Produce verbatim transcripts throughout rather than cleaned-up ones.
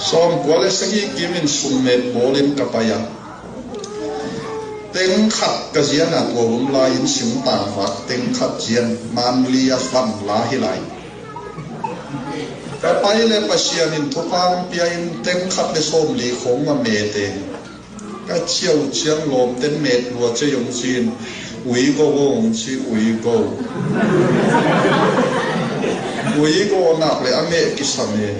Sawmkua le sagih kimin summet bawlin ka pai a, teng khat ka zian a, tua hun lai-in singtang vak teng khat zian, Manli a van la hi lai. Ka pai le Pasian in thupha pia in teng khat le sawmli khong a mete. Ka ciau ciang lawmten met lua cei hong ci-in, "Ui go," hong ci, "Ui go." Ui go nak le a meh kisam e.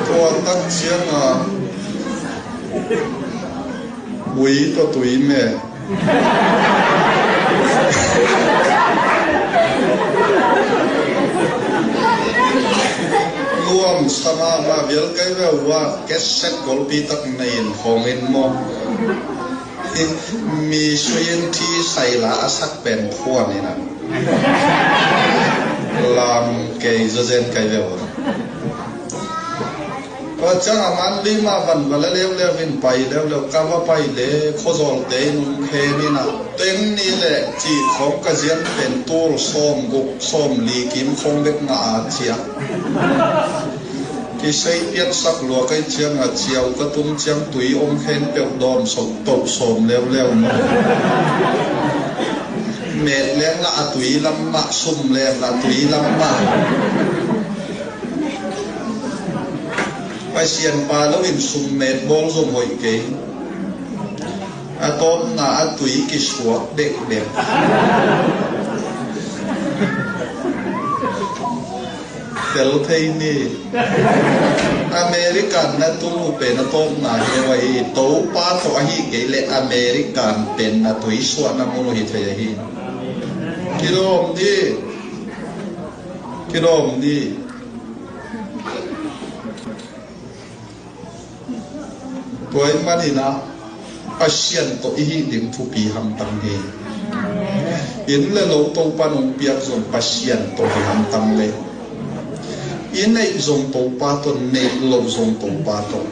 Tua tak ciang a, ui tawh tui meh. Nuam sa mahmah vial kai ve uh a, cassette golpi tak nei in hong in maw. Mi sui in thi sai la a sak pen phuan in a, lam kei zazen kai ve uh a. Tua ciang a Manli mah van va la leuleu in pai leuleu, ka va pai le khuazawlte in um khen in a, teng nih le cih khong ka zian pen tul sawmguk sawmli kim khong bek ngah a ciah. Kisei piatsak lua kai ciang a, ciau ka tun ciang tui om khempeuh dawm sawm toh sawm leuleu maw. Met leng lah a tui lam mah, sum leng lah a tui lam mah. Pasian pa lo in summet bawl zong hoih kei. A tawpna a tui kisuak dekdek. Tel thei ni. American na tu pen a tawpna hi lo ahi. Topa tawh ahi kei le American pen na tui suahna mun uh hi thei ahi. Kilawm ni. Kilawm ni. Tua ahih manin ah Pasian tawh i hih ding thupi hamtang hi. Inn le lo Topa nong piak zong Pasian tawh hi hamtang le, i neih zong Topa tawh, neih lo zong Topa tawh.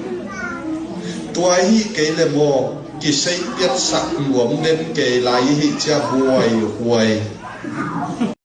Tua ahih kei le maw, kisei piatsak nuam den kei lai i hih ciang buai huai.